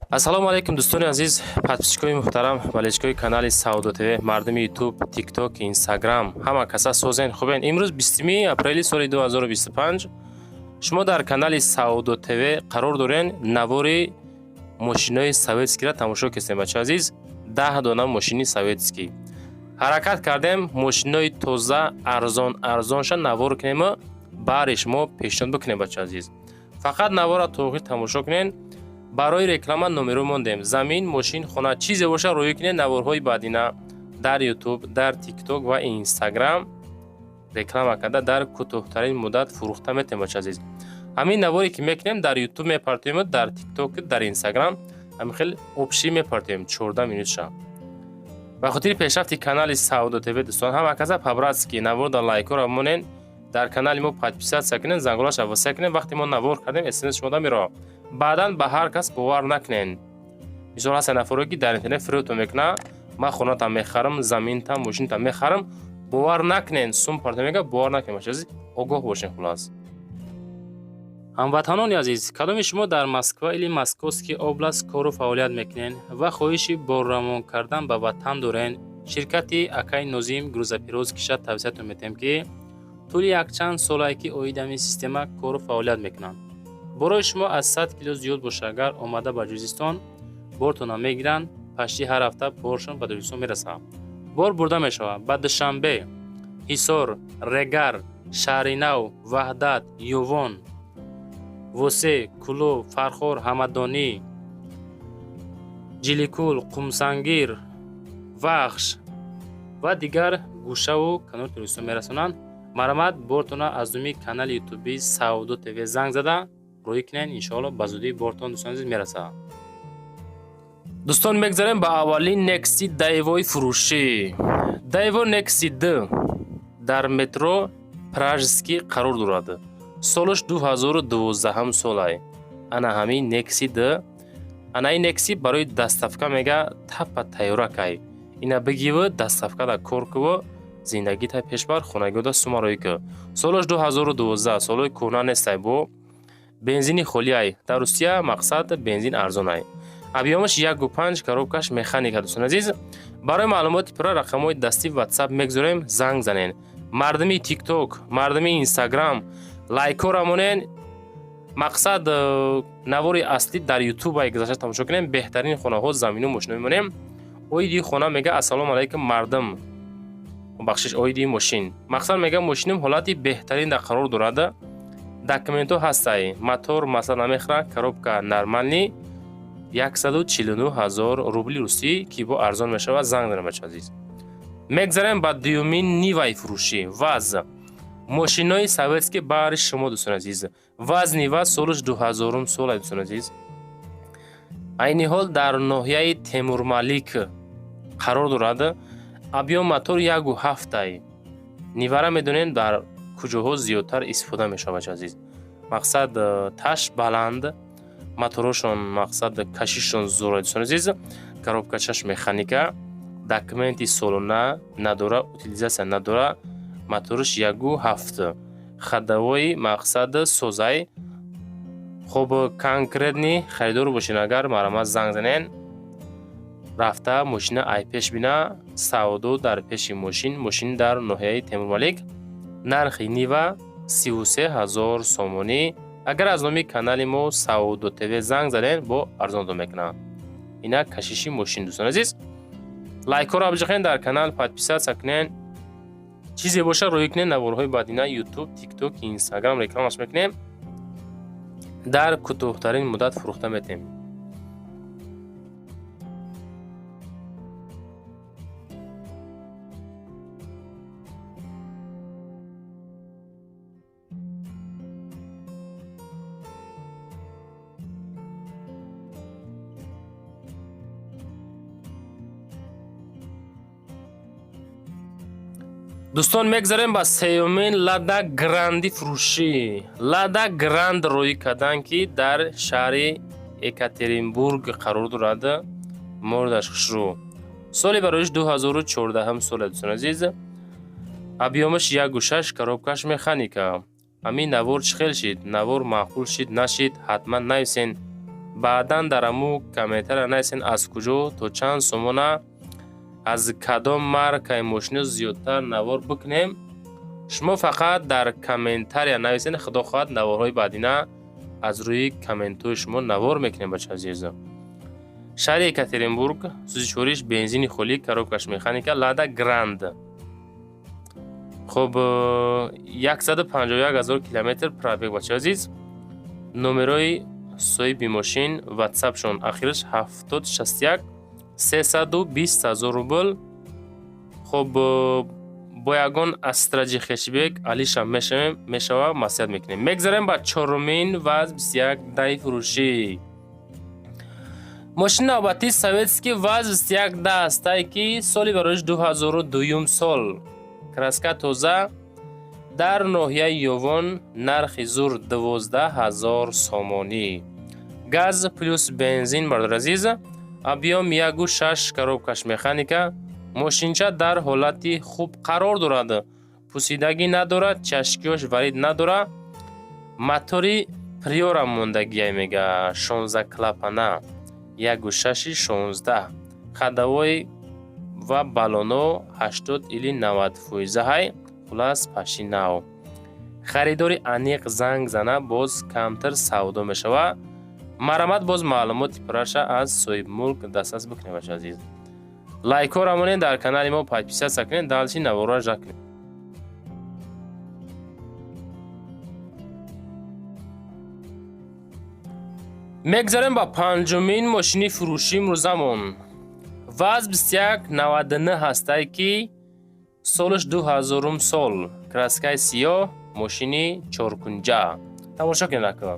Ассалому алайкум, дӯстони азиз, подписчикои муҳтарам, болельщикои канали Савдо ТВ, мардуми Ютуб, Тикток, Инстаграм, ҳама каса созен, хубен. Имрӯз 20 апрели соли 2025 шумо дар канали Савдо ТВ қарор дорен. Навори мошинои советскийра тамошо кестем, бача азиз. 10 дона мошини советский. Ҳаракат кардем мошинои тоза, арзон арзонша навор кунему баъри шумо пешниҳод бикунем, бача азиз. Фақат навора то охир тамошо кунен. Барои реклама номеро мондем. Замин, мошин, хона, чизе боша, рӯӣ кунед. Наворҳои баъдина дар Ютуб, дар Тикток ва Инстаграм реклама карда, дар кӯтоҳтарин муддат фурӯхта метавонем, бача азиз. Ҳамин наворе ки мекунем, дар Ютуб мепартоем, дар Тикток, дар Инстаграм ҳамин хел общий мепартоем, 14 минутша. Ба хотири пешрафти канали Савдо ТВ, дӯстон, ҳама каса по-братски наворда лайкҳоро монен, дар канали мо подписаться кунед, зангулаша васеъ кунед. Вақте мо навор кардем, смс шумода меравад. Баъдан ба ҳар кас бовар накунед. Мисол, ҳастанд нафаре, ки дар интернет фиребтон мекунад: ман хонатам мехарам, заминтам, мошинтам мехарам. Бовар накунед. Сум парто мега, бовар накунед, бача азиз, огоҳ бошед. Хулас, ҳамватанони азиз, кадоми шумо дар Москва или Московский область кору фаъолият мекунед ва хоҳиши борравон кардан ба ватан дорен, ширкати акаи Нозим грузоперевозкиша тавсиятон метиҳем, ки тӯли якчанд солае ки оид ҳамин система кору фаъолият мекунанд. Борои шумо аз 100 кило зиёд боша, агар омада ба Тоҷикистон бортона мегиранд, почти ҳар ҳафта боршон ба Тоҷикистон мерасад. Бор бурда мешавад ба Душанбе, Ҳисор, Регар, Шаҳринав, Ваҳдат, Ювон, Восе, Кӯлоб, Фархор, Ҳамадонӣ, Ҷиликул, Қумсангир, Вахш ва дигар гӯшаву канори Тоҷикистон мерасонанд. Марҳамат, бортона аз номи канали ютуби Савдо ТВ занг зада рӯӣ кунед. Иншоалло, ба зудӣ бортон, дӯстон азиз, мерасад. Дӯстон, мегзарем ба аввалин Некси Давои фурӯшӣ. Дэйво Некси Д дар метро Пражский қарор дорад. Солаш 2012 солай. Ана ҳамин Некси Д, ана ин Некси барои доставка мега тапа тайёракай. Ина бигиву доставкада кор куву, зиндагита пешбар, хонагиода сума рӯӣ ку. Солаш 2012, солҳои кӯҳна нестай, бо бензини холиай. Дар Русия, мақсад, бензин арзонай. Объёмаш 1,5, коробкаш механика. Дӯстон азиз, барои маълумоти пурра рақамҳои дастӣ Ватсап мегузорем, занг занен. Мардуми Тикток, мардуми Инстаграм, лайкҳоро монен. Мақсад, навори аслӣ дар Ютуб ай гузашта тамошо кунем. Беҳтарин хонаҳо, замину, мошино мемонем. Оиди хона мега: «Ассалому алайкум, мардум, бахшиш, оиди мошин». Мақсад, мега, мошиним ҳолати беҳтарин дар қарор дорад, документҳо ҳастай, мотор масъала намехӯрад, коробка нормальный, 149 ҳазор рубли русӣ, ки бо арзон мешавад. Занг занем, бача азиз. Мегзарем ба дуюмин Ниваи фурӯшӣ. ВАЗ, мошинои советский баҳри шумо, дӯстон азиз. ВАЗ Нива, солаш 2000-ум сола, дӯстон азиз. Айни ҳол дар ноҳияи Темурмалик қарор дорад. Объём мотор 1,7-ай. Нивара медонем, дар куҷоҳо зиёдтар истифода мешавад, бача азиз. Мақсад, таш баланд, моторошон, мақсад, кашишшон зӯра, дӯстон азиз. Коробкачаш механика, документи солона надора, утилизация надора, мотораш 1,7, ходовой, мақсад, созай. Хоб, конкретный харидор бошен агар, марҳамат, занг занен. Рафта мошина ай пеш бина, савдо дар пеши мошин. Мошин дар ноҳияи Темурмалик. Нархи Нива 33 000 сомонӣ. Агар аз номи канали мо Савдо ТВ занг занен, бо арзондон мекунам. Инак кашиши мошин, дӯстон азиз. Лайкҳоро абҷиқен, дар канал подписаться кунен. Чизе боша, рӯӣ кунен. Наворҳои баъдина Ютуб, Тикток, Инстаграм рекламаш мекунем, дар кӯтоҳтарин муддат фурӯхта метем. Дӯстон, мегзарем ба сеюмин Лада Гранди фурӯшӣ. Лада Гранд рӯӣ кардан, ки дар шаҳри Екатеринбург қарор дорад. Мордаш хушрӯ. Соли бароиш 2014 сола, дӯстон азиз. Объёмаш 1,6, коробкаш механика. Ҳамин навор чӣ хел шид? Навор маъқул шид, нашид, ҳатман нависен. Баъдан дар аму комментария нависен, аз куҷо, то чанд сомона, аз кадом маркаи мошино зиёдтар навор бикунем. Шумо фақат дар комментария нависен, худо хоҳад, наворҳои баъдина аз рӯи комментҳои шумо навор мекунем, бача азизо. Шаҳри Екатеринбург, сӯзишвориш бензини холӣ, коробкаш механика, Лада Гранд. Хуб, 151 000 километр пробег, бача азиз. Номерои соҳиби мошин, ватсапшон ахираш 7061, 320 000 рубл. Хуб, бо ягон астраҷи хешбек алиша мешава, маслиҳат мекунем. Мегзарем ба чорумин ВАЗ 21 даи фурӯшӣ. Мошини навбатӣ советский ВАЗ 21 да ҳастае, ки соли бароиш 2002 сол, краска тоза, дар ноҳияи Ёвон, нархи зур 12 000 сомонӣ, газ плюс бензин, бародар азиз, объём 1,6, коробкаш механика. Мошинча дар ҳолати хуб қарор дорад, пусидагӣ надорад, чашкиёш варид надорад, мотори Приора мондагия, мега, 16 клапана, 1,6-и 16, ходовой ва баллоно 80 или 90 фоизаҳай. Хулас, паши нав. Харидори аниқ занг зана, боз камтар савдо мешавад. Марамат, боз маълумоти пурраша аз соҳибмулк дастрас бикунед, бача азиз. Лайкҳоро монед, дар канали мо подписаться кунед, дальше наворро жак кунед. Мегзарем ба панҷумин мошини фурӯшии имрӯзамон. ВАЗ 2199 ҳастае, ки солаш 2000 сол, краскаи сиёҳ, мошини чоркунҷа. Тамошо кунед, ака.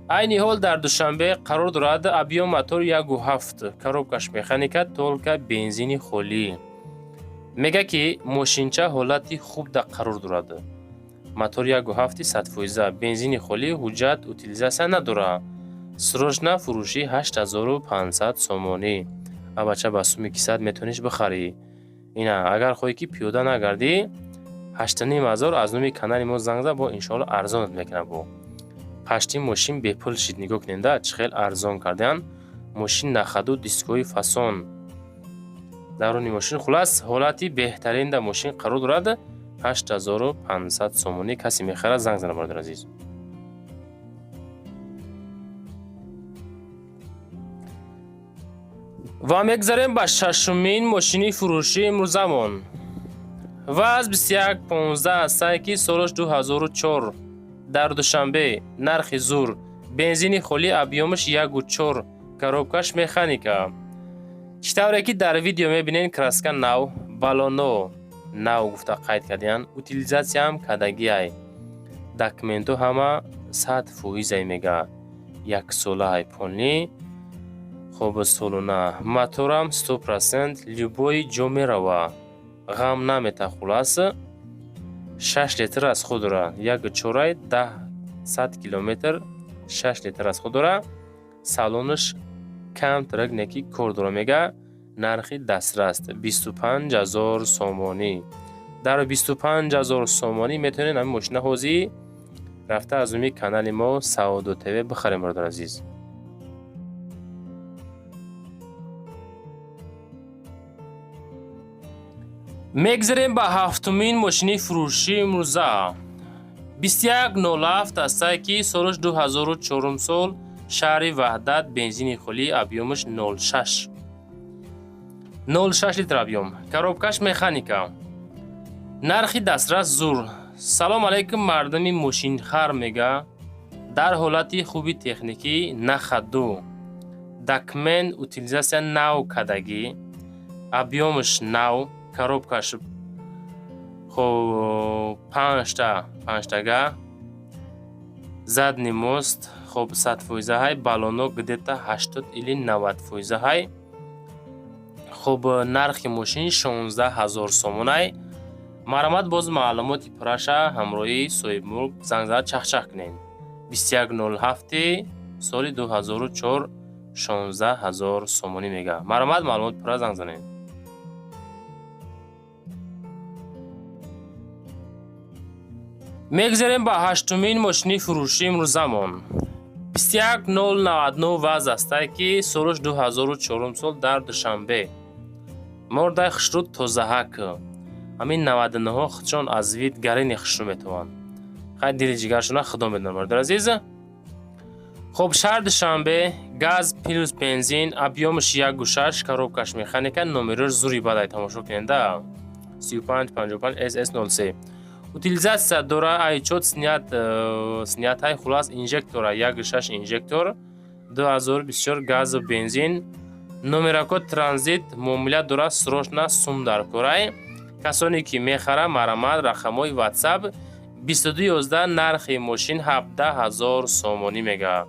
Айни ҳол дар Душанбе қарор дорад. Объём мотор 1,7, коробкаш механика, только бензини холӣ. Мега, ки мошинча ҳолати хуб да қарор дорад, мотор 1,7, 100%, бензини холӣ, ҳуҷҷат, утилизация надорад. Срочно фурӯшӣ 8500 сомонӣ. Абача, ба суми кисат метавониш бихарӣ. Ина, агар хоҳӣ, ки пиёда нагардӣ, 8500 аз номи канали мо занг зад, бо иншоалло арзонат мекунад. Бо пашти мошин бепул шид. Нигоҳ кунед, да, чӣ хел арзон кардаянд. Мошин на ходу, дискҳои фасон даруни мошин. Хулас, ҳолати беҳтарин дар мошин қарор дорад. 8500 сомонӣ, касе мехарад, занг зана, бародар азиз. Ва мегзарем ба шашумин мошини фурӯшии имрӯзамон. ВАЗ 2115 ҳастае, ки солаш 2004, дар Душанбе, нархи зур, бензини холӣ, объёмаш 1,4, коробкаш механика. Чӣ тавре ки дар видео мебинед, краска нав, баллоно нав гуфта қайд кардиянд, утилизатсияам кардагиай, документҳо ҳама 100%-ай, мега, яксолаай полный. Хоб, солона моторам 100%, любой ҷо мерава, ғам намета. Хулас, 6 литр аз худ дора, 1,4-ай, 10 километр, 6 литр аз худ дора. Салонаш камтарак неки кор дора, мега. Нархи дастрас 25 000 сомонӣ. Дар 25 000 сомонӣ метавонед ҳамин мошина ҳозир рафта аз номи канали мо Саодо ТВ бихарем, бародар азиз. Мегзарем ба ҳафтумин мошини фурӯшии имрӯза. 2107 ҳастае, ки солаш 2004 сол, шаҳри Ваҳдат, бензини холӣ, объёмаш 06, 06 литр объём, коробкаш механика, нархи дастрас зур. Салом алайкум, мардуми мошинхар, мега, дар ҳолати хуби техникӣ, на ходу, документ, утилизация нав кардагӣ, объёмаш нав, коробкаш хоб, панҷта панҷтага, задний мост хоб, 100%-ҳай, баллоно где-то 80 или 90%-ҳай. Хуб, нархи мошин 16 000 сомонай. Марамат, боз маълумоти пурраша ҳамроҳи соҳибмулк занг зада чахчах кунед. 2107 соли 2004, 16 000 сомонӣ мега. Марамат, маълумоти пурра занг занед. Мегзарем ба ҳаштумин мошини фурӯшии имрӯзамон. 21099 ВАЗ астае, ки солаш 2004 сол, дар Душанбе. Мордай хушрӯ, тозаҳак. Ҳамин 99-ҳо худшон аз вид гарини хушрӯ метавонанд. Хай, дили ҷигаршона худо медонад, бародари азиз. Хуб, шаҳр Душанбе, газ плюс бензин, объёмаш 1,6, коробкаш механика, номерош зури бадай, тамошо куненда: 35 55 ss 03. Утилизация дора, айчот снят, снятай. Хулас, инжектора 1,6 инжектор, 2024, газу бензин, номерако транзит, муомила дора. Срочно сум дар корай. Касоне ки мехара, марамат, рақамҳои WhatsApp 2211. Нархи мошин 17 000 сомонӣ мега.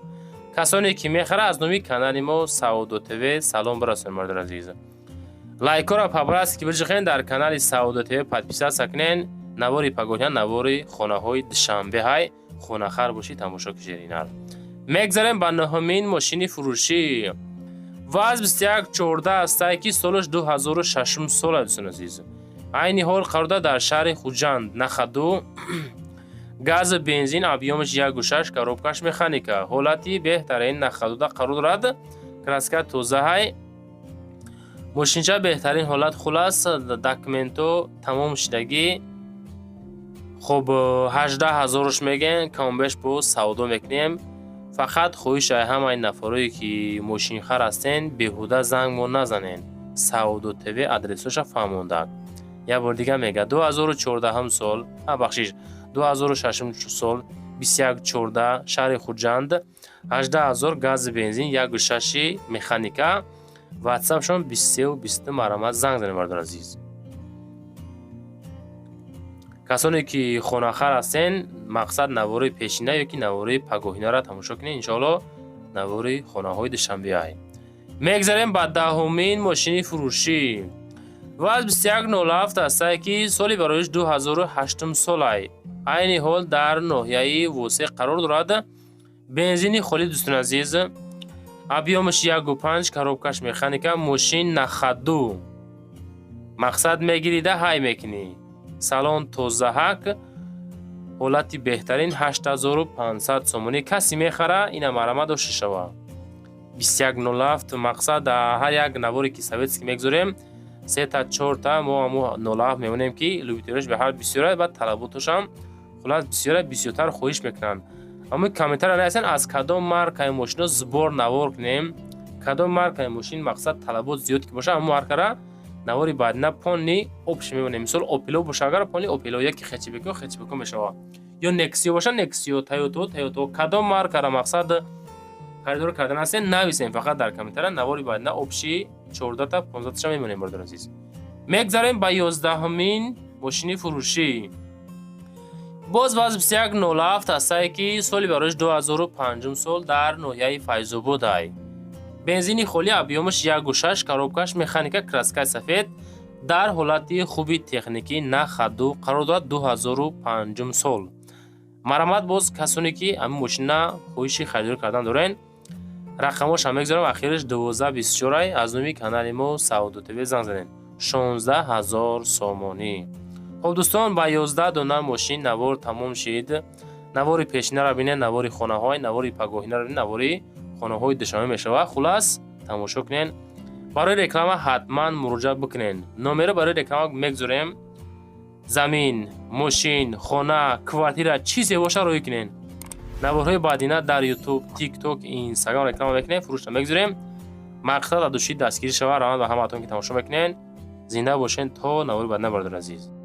Касоне ки мехара, аз номи канали мо Саудо ТВ салом бирасонед. Мардони азиз, лайкҳоро по-братски биҷиқен, дар канали Саудо ТВ подписаться кунен. Навори пагоҳия навори хонаҳои Душанбе ҳай. Хонахар бошӣ, тамошо кишеринар. Мегзарем ба нӯҳумин мошини фурӯшӣ. ВАЗ 2114 астае, ки солаш 2006 сол, дӯстони азиз. Айни ҳол қарор дорад дар шаҳри Хуҷанд, на ходу, газу бензин, объёмаш 1,6, коробкаш механика, ҳолати беҳтарин, на ходуда қарор дорад, краска тозаҳай, мошинча беҳтарин ҳолат. Хулас, документо тамом шудагӣ. Хуб, 18 ҳазорш мегӯем, камбеш бо савдо мекунем. Фақат хоҳиш ай ҳамаи нафарое ки мошинхар ҳастен, беҳуда занг мо назанен. Савдо ТВ адресоша фаҳмонда. Як бор дига мега: 2014 сол, бахшиш, 2006 сол, 2114, шаҳри Хуҷанд, 18 000, гази бензин, 1,6 механика, ватсапшон 23 20, марамат занг занед. Мардони азиз, касоне ки хонахар ҳастен, мақсад, навори пешина ё ки навори пагоҳинаро тамошо кунед, иншоалло навори хонаҳои Душанбеай. Мегзарем ба 10-умин мошини фурӯшӣ. ВАЗ 2107 астае, ки соли бароиш 2008 солай. Айни ҳол дар ноҳияи Восе қарор дорад. Бензини холӣ, дӯстони азиз, объёмаш 1,5, коробкаш механика, мошин на ходу. Мақсад, мегирида ҳай мекунӣ. Салон тозаҳак, ҳолати беҳтарин, 8500 сомонӣ. Касе мехара, ина марамат дошта шава. 2107. Мақсад, ҳар як наворе ки советский мегузорем, сета, чорта мо ҳамо 07 мемонем, ки любителош ба ҳар бисёра ва талаботошам, хулас, бисёра, бисёртар хоҳиш мекунанд. Аммо комментария нависен, аз кадом маркаи мошино сбор навор кунем, кадом маркаи мошин, мақсад, талабот зиёд ки боша, ҳамон маркара навори баъдина полный общий мемонем. Мисол, Опело боша агар, полный Опело, яки хэтчбеко, хэтчбеко мешава, ё Нексио боша Нексио, Тойото, Тойото. Кадом маркара, мақсад, харидор кардан ҳастем, нависем фақат дар комментария. Навори баъдина общий 14та, 15таша мемонем. Бародари азиз, мегзарем ба 11-умин мошини фурӯшӣ. Боз ВАЗ 2107 астае, ки соли бароиш 2005 сол, дар ноҳияи Файзободай. Бензини холӣ, объёмаш 1,6, коробкаш механика, краскаи сафед, дар ҳолати хуби техникӣ, на ходу қарор дорад, 2005 сол. Марамат, боз касоне ки ҳамин мошина хоҳиши харидорӣ кардан дорен, рақамошам мегузорам, ахираш 1224. Аз номи канали мо Саудо ТВ занг занед. 16 000 сомонӣ. Хуб, дӯстон, ба 11 дона мошин навор тамом шид. Навори пешинаро бинед, навори хонаҳои, навори пагоҳинаро бинед, навори хонаҳои Душанбе мешавад. Хулас, тамошо кунед. Барои реклама ҳатман муроҷиат бикунед, номеро барои реклама мегузорем. Замин, мошин, хона, квартира, чизе боша, роҳӣ кунед. Наворҳои баъдина дар Ютуб, Тикток, Инстаграм реклама мекунем, фурӯшта мегузорем. Мақсад, аз души дастгирӣ шава. Раҳмат ба ҳамаатон, ки тамошо мекунед. Зинда бошед то навори баъдина, бародари азиз.